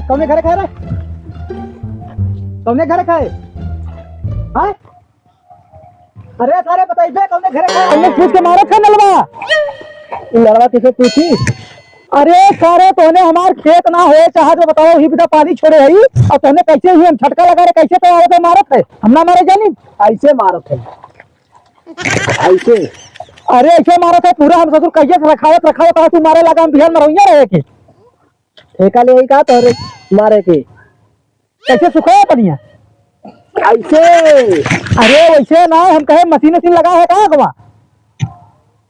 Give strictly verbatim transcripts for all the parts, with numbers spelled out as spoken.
कौने घरे खाए रे? कौने घरे खाए? हाँ? अरे सारे बताइबे, कौने घरे खाए? हमने पूछ के मारत है नलवा। ई नलवा किसे पूछी? अरे सारे, तोहने हमार खेत ना होए चाहत, बताओ, ही बिना पानी छोड़े है, और तोहने कैसे ही हम झटका लगा रहे, कैसे तो आवत है मारत है, हम ना मारे जानी। ऐसे मारत है, ऐसे। अरे ऐसे मारत है, पूरा हम ससुर कहिए से रखावत, रखावत, तू मारे लगा, हम बिहान मरवैया रहे के। ठेका ले आई का तोहरे मारे के? कैसे सुखाया पनिया? ऐसे। अरे वैसे ना, हम कहे मशीन उशीन लगा है का अगवा?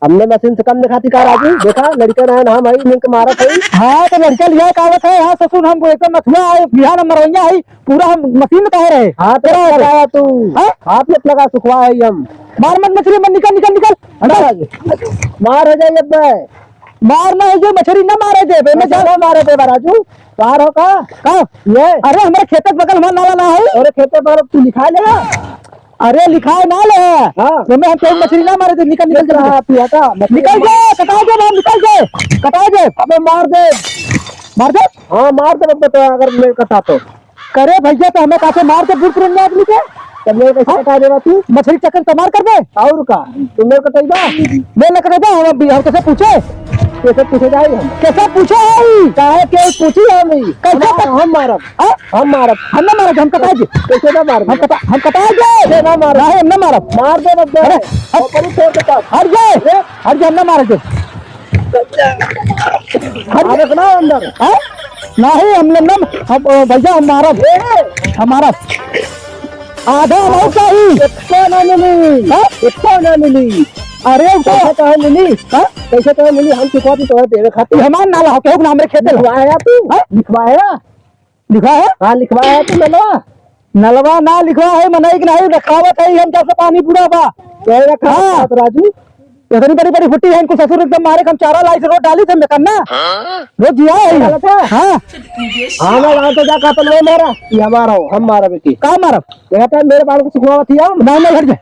हमने मशीन से कम दिखाती का राजू? देखा, लड़का ना है, ना हम है, मिलके मारत है। हाँ, तो लड़का लिया का आवत है, हाँ ससुर, हम एकदम नथुआ है, बिहान हम मरवैया है, पूरा हम मशीन में कहे रहे। हाथ तेरा मत है। लगाया तू। हाँ? हाथ मत लगा, सुखवा है हम। मार मत मछली, मत निकल, निकल, निकल। हटा। मार हो जाए अब। मार ना हो जाए, मछली ना मारे दे, बे, मैं मछली जा- ना मारे दे, राजू। मार हो का? का? ये? अरे, हमारे खेत के बगल में नाला ना है। अरे, खेत के बगल तू लिखा लेगा। अरे, लिखाए ना ले। हाँ। तो मैं हम कोई मछली ना मारे दे, निकल, निकल, निकल, निकल। हाँ, तू हटा, मछली निकल मत- जा, कटा दे, बाहर निकल जा, कटा दे। अबे, मार दे। मार दे? हाँ, मार दे, बता, अगर मैं कटा तो। करे भैया, तो हमें कासे मार दे, बूढ़ पुराने आदमी के? तो मैं कैसे हाँ? कटा देवा तू? मछली चक्कर तो मार कर दे। और का? तू मेरे कटैबा? मैं न कटैबा, हम अभी, हम कैसे पूछे? कैसे पूछे जाए हम? कैसे पूछे हम? काहे के पूछी हम ही? कैसे हम, हम मारब। हाँ? हम मारब। हम ना मारब, हम कटाए दे। कैसे ना मारब? हम कटा, हम कटाए दे। कैसे ना मारब? नहीं, हम ना मारब। मार दे बस। अरे, हट। ऊपर ही छोड़ देता। हट जाए। ए? हट जाए, हम ना मारे दे। अरे ना अंदर। हाँ? नहीं, हम लोग ना, हम, अ, भैया, हम मारब। ए! हम मारब। आधा अमाउंट चाही। इतना ना मिली। हाँ? इतना ना मिली। अरे, तो कैसे कहे मिली? हाँ? कैसे कहे मिली? हम चुकवा दी तो देवे खातिर। ये हमार नाला हो, केहू के नाम रे खेते लो। लिखवाया तू? हाँ? लिखवाया? लिखा है? हाँ, लिखवा है तो नलवा। नलवा ना लिखवा है, मनई के नहीं रखावत है, हम जब से पानी पूरा बा। कहे रखा हाँ। है तो राजू। इतनी बड़ी बड़ी फुट्टी है, इनको ससुर एकदम मारे, हम चारा लाई से रोज डाली थे, मैं करना। हाँ? रोज जिया है। गलत है। हाँ। हाँ, ना, वहाँ तो जा, कहता, "मैं मारा।" ये हमारा हो, हम मारा बेटी। का मारब? देखा था, मेरे बाल को सुखवा थी हम। नहीं, नहीं, हट जा।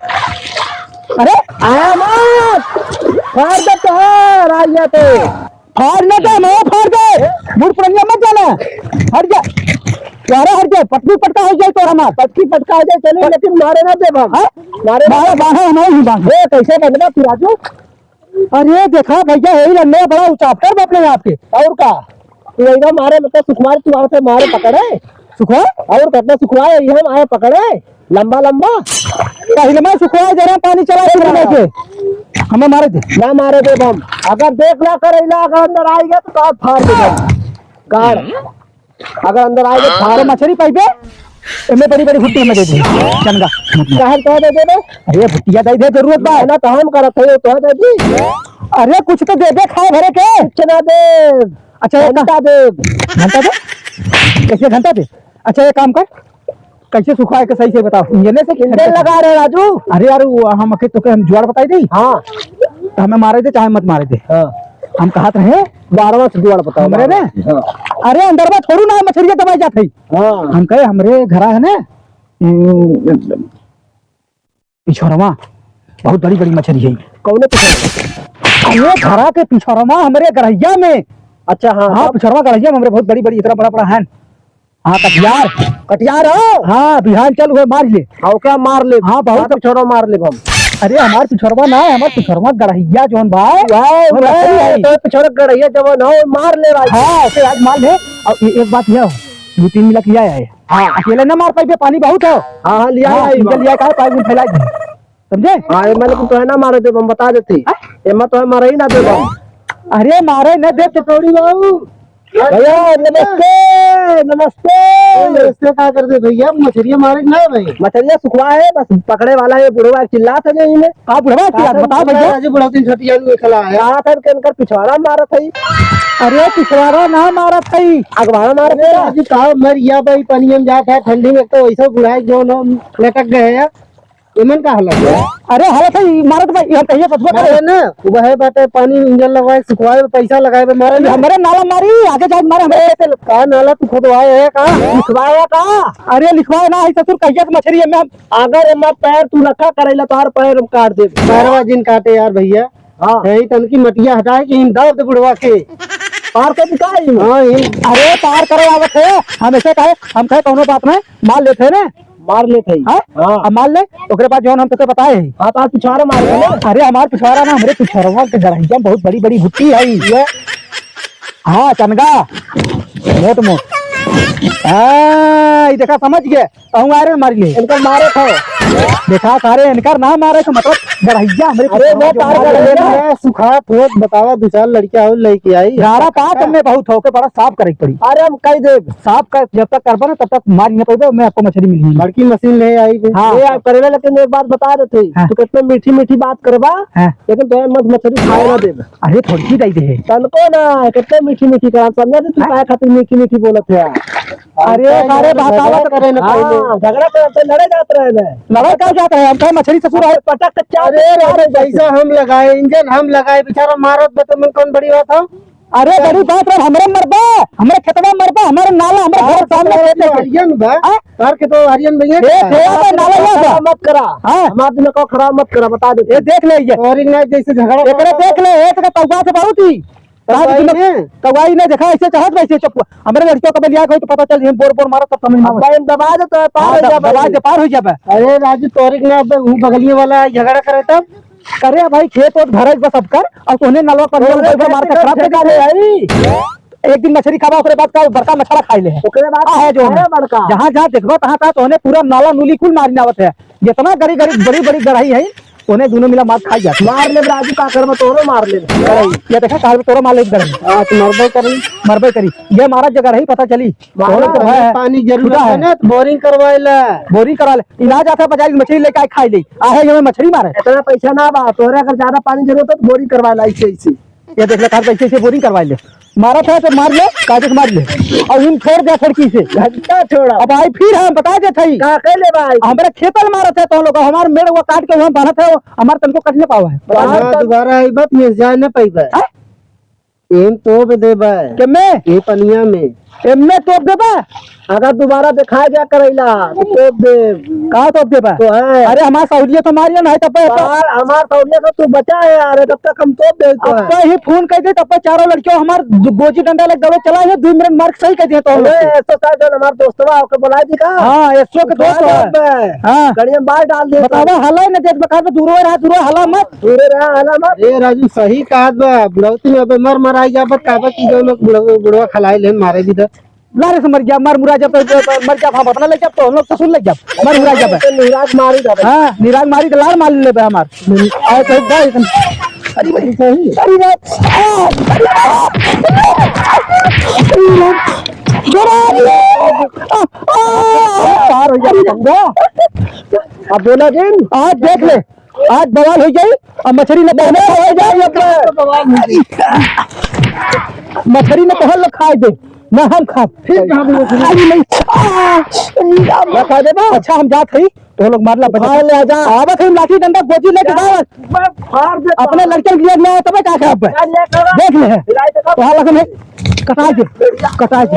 अरे। आया मत। फाड़ दे तो है, राजिया तो। फाड़ ना दे, मैं फाड़ दे। बूढ़ पुरनिया मत जाना। हट जा। यारे हट जा, पटकी पटका हो जाए तो हमार। पटकी पटका हो जाए, चलो, लेकिन मारे ना देब हम। हाँ? मारे ना बाहर, देब। बाहर हम ही बाहर। ए, कैसे बनवा तू राजू? अरे देखा भैया, यही लंबे बड़ा उचापकर बाप ने आपके। और का? तू यही ना मारे, मतलब सुकुमार तू आवत है, मारे पकड़े। सुखवा? और कितना सुखवा है, ये हम आए पकड़े। लंबा लंबा। पहिले मैं सुखवाए दे रहे हैं, पानी चला के लेके। हमें मारे दे। ना मारे देब हम। अगर देख ला करैला अगर अंदर आएगा तो काट फाड़ देब हम। गाड़। अगर अंदर आएगा तो फाड़। मछली पाइबे? एमे बड़ी बड़ी भुट्टी हमें दे दे। चंगा। काहे तो दे देबे? अरे भुट्टिया दे दे, जरूरत बा। ना तो हम करत है, तो दे दी। अरे कुछ तो दे दे खाए भरे के। कुछ ना दे। अच्छा, एक घंटा दे। घंटा दे? कैसे घंटा दे? अच्छा, एक काम कर, कैसे सुखाए के सही से बताओ। इंजन से इंजन लगा रहे राजू। अरे यार, वो हम के तो के हम जुगाड़ बताई दी। हाँ। तो हमें मारे दे चाहे मत मारे दे। हाँ। हम कहत रहे। बारवा से जुगाड़ बताओ, हमरे ने? हाँ। अरे अंदर में थोड़ू ना है, मछरिया दबाई जात है। हाँ। हम कहे हमरे घरा है ना, हम्म, पिछोरवा, बहुत बड़ी बड़ी मछरी है। कौने पिछोरवा? अरे घरा के पिछोरवा हमरे गरहिया में। अच्छा, हाँ, हाँ, तब? पिछोरवा गरहिया में हमरे बहुत बड़ी बड़ी, इतना बड़ा बड़ा है। हाँ, कटियार। कटियार हो? हाँ, बिहान चल हुए मार ले। हाँ, ओकरा मार ले। हाँ, बहुत हाँ, पिछोरवा मार ले हम। अरे हमार पिछोरवा ना है, हमार पिछोरवा गरहिया जौन बा। वाह, वो वाह, मछली है। तो पिछोरवा गरहिया जवन हो, मार ले भाई। हाँ, ओके आज मार ले। और ए-, एक बात यह हो, दो तीन मिला किया है। हाँ। अकेले ना मार पाइबे, पानी बहुत हो। हाँ, हाँ, लिया हाँ, है, ठीक है, बाबा। लिया का है, पाइप में फैला दे। समझे? हाँ, एमा लोग तो है ना मारे देब, हम बता देती। हाँ? एमा तो है मारे ही ना देब हम। अरे मारे न देब तो थोड़ी बाबू। भैया, नमस्ते, नमस्ते। ए, नमस्ते का कर दे भैया, मछरिया मारे ना भाई। मछरिया सुखवा है, बस पकड़े वाला है, बुढ़वा चिल्लात है जो इन्हें। का बुढ़वा चिल्लात? का बताओ भैया। राजू बुढ़ा तीन छोटी आलू खला है। कहा था कि इनकर पिछवाड़ा मारत है। अरे पिछवाड़ा ना मारत है। अगवाड़ा मारत अरे है। राजू का मर गया भाई, पानी में जाता है ठंडी में, तो वैसे बुढ़ा जो ना लटक गए हैं। एमन का हालत है? अरे हालत है, ई मारत बा, ई हम कहिए ससुर अरे करे। ना, वह बाटे पानी इंजन लगवाए, सुखवाए, पैसा लगाए बे, मारे ना। हमरे नाला मारी, आगे जाके मारे हमरे खेते। का नाला तू खुदवाए है का? लिखवाया का? अरे लिखवाए ना है ससुर, कहिए से मछरी है, मैं हम अगर एमा पैर तू रखा करेला, तोहार पैर हम काट देब। पैरवा जिन काटे यार भैया। हाँ। यही तन की मटिया हटाए कि इन दर्द बुढ़वा के। पार कर दिखाई। हाँ, ये अरे, पार करे आवत है। हम ऐसे कहे, हम कहे, "कौनो बात नहीं, मार लेते हैं ना।" मार लेते हैं। हाँ? हाँ। अब मार ले, ओकरे बाद जौन हम तोके बताए हैं। हाँ, तो आज पिछवाड़ा मार के ना। अरे, हमार पिछवाड़ा ना, हमरे पिछवाड़ा के गड़हिया में बहुत बड़ी-बड़ी भुट्टी है ये। हाँ, चनगा, मोट मोट। हाँ, ये देखा, समझ गए। कहूँ आ रहे मारी ले। इनकर मारे था। देखा सारे, इनकर ना मारे तो मतलब गड़हिया हमरे अरे, वो तार गड़हिया। ये सुखा ठोक बतावा, दो चार लड़कियाँ और लेके आई। गारा पात में बहुत हो के बड़ा साफ करे के पड़ी। अरे, हम कह देब। साफ कर, जब तक करबा ना, तब तक मार नहीं पाइबे, मैं आपको मछली मिली। बड़की मशीन ले आई बे। हाँ। ए, आप करेला, लेकिन एक बात बता देते, हाँ। तू कितना मीठी मीठी बात करबा, हाँ। लेकिन तो मत मछली खाए ना देब। अरे, थोड़ी सी दे दे। तनको ना, कितना मीठी मीठी करा, समझा दे तू हाँ। काय खातिर मीठी मीठी बोलत है। अरे, अरे, सारे बात झगड़ा आवत करे ना हाँ, पहले। झगड़ा करते लड़े जात रहे ना। लड़े का जात रहे, हम कहे मछली ससुर है। पटक के चार अरे, चार राजा, पैसा हम लगाए, इंजन हम लगाए, बेचारा मारत बा, तो मन कौन बड़ी बात हो? अरे, बड़ी बात है, हमरे मरबा, हमरे खेतवा मरबा, हमारे नाला, हमरे घर सामने खेत है। हरियन बा, हाँ? तार के तो हरियन भैया ए, का? खेतवा पे नाला ना बा। मत करा। हाँ। हमार दिमाग को खराब मत करा, बता देते। ये देख ले, ये। और एक ना जैसे झगड़ा एकरे करता देख ले, एक तो कौवा से बहुत ही। कौवा ही ने? कौवा ही ने देखा, ऐसे चाहत वैसे चप्पू। हमरे लड़कियों को बलिया कोई तो पता चल, हम बोर बोर मारत तब समझ में आवत। अब भाई, दबा दे तो पार हाँ, हो जा दब-, दबा भाई। दे, पार हो जा बे। अरे राजू, तोरिक ना अब वो बगलिए वाला झगड़ा करे तब। करे भाई, खेत ओत घर एक बस अब कर, और तोहने नलवा पर तोहने नलवा मार के खराब कर दे भाई। एक दिन मछली खावा, ओकरे बाद का बड़का मछला खाई ले है। ओकरे बाद आ है जो है ना। बड़का। जहाँ जहाँ देखबा तहाँ तहाँ तोहने पूरा नाला नूली कुल मारी आवत है। जितना गड़ी गड़ी बड़ी बड़ी गड़ाई है, तोहने दोनों मिला मार खाई जात। मार ले राजू, का करबा, तोरो मार ले। गड़ाई, ये देखा, काल में तोरो मार ले गड़ाई। हाँ, तो मरबे करी। मरबे करी। ये मारा जगह रही, पता चली। मारा तोहने तो है, पानी जरूरत खुदा है है। ना, तो बोरिंग करवाए ला। बोरिंग करा ले। इलाज आता बाजार की मछली लेके आए, खाई ले। आ है, ये मछली मारे। इतना पैसा ना बा, तोहरे अगर ज्यादा पानी जरूरत हो, तो बोरिंग करवा ला, ऐसे, ऐसे। ये देख ले, कहा तो ऐसे, ऐसे बोरिंग करवा ले। मारत है तो मार ले, कायदे से मार ले। और इन छोड़ दे खिड़की से। घंटा छोड़ा। अब आई फिर हम बता देत हई। का कहले भाई? हमरा खेतल मारत है तो लोग, हमार मेड़ वो काट के वहाँ बांधत है, हमार तनको कट न पावा है। हाँ, दोबारा आई बात में जाए न पाइबे। हाँ? एम तोप देबे। केमे? ये पनिया में। एमे तोप देबे? अगर दोबारा दिखाई गया करैला, तो तोप दे। का तोप देबे? तो है। अरे, हमार सहुलियत तो मारियो ना है, तब पे यार, हमार सहुलियत तो तू बचा है यार, तब तक हम तोप दे तो है। अब ही फोन कर दे, तब पे चारों लड़कियों हमार गोजी डंडा लग गलो, चला है, दो मिनट मार के सही कर दिए तो हम अरे, लोग। एसओ साहब, जो हमार दोस्तवा, ओके बुला दी का? हाँ, एसओ के दोस्त है। हाँ। गाड़ी में बाहर डाल दे तो। बतावा, हला ही ना देत, बकार में दूरो रहा, दूरो हला मत। दूरे रहा, हला मत। ए राजू, सही कहत बा, बुढ़ौती में अबे मर मराई जाबत, कहबा कि जौन लोग बुढ़ऊ-, बुढ़वा खलाई लेन मारे भी त। लारे से मर गया, मर मुरा जब तो, तो, तो मर गया, हम अपना ले जब तो हम लोग ससुर ले जब, मर मुरा जब। तो निराग मारी जाबे। हाँ, निराग मारी तो लार मार लेबे हमार। और तो भाई, अरे भाई, सही। अरे भाई, आ, अरे भाई, आ, आ, आ, पार हो गया, समझा? अब बोला जिन। आज देख ले। आज बवाल हो जाई, अब मछरी न पहले खाए जाए, अब मछरी न पहल खाए दे, ना हम खाब। फिर कहाँ बोले थे? अरे नहीं, आ, ना खाए दे बा। अच्छा, हम जात हई, तो लोग मारला बजा। ले जा। आवत है लाठी डंडा गोजी लेके जा। जाओ। मैं फाड़ देता अपने हूँ। लड़के के लिए मैं तबे का खाब। क्या ले कर? देख ले। हिलाई देता। तो हाल रकम है, कटाए दे, कटाए दे।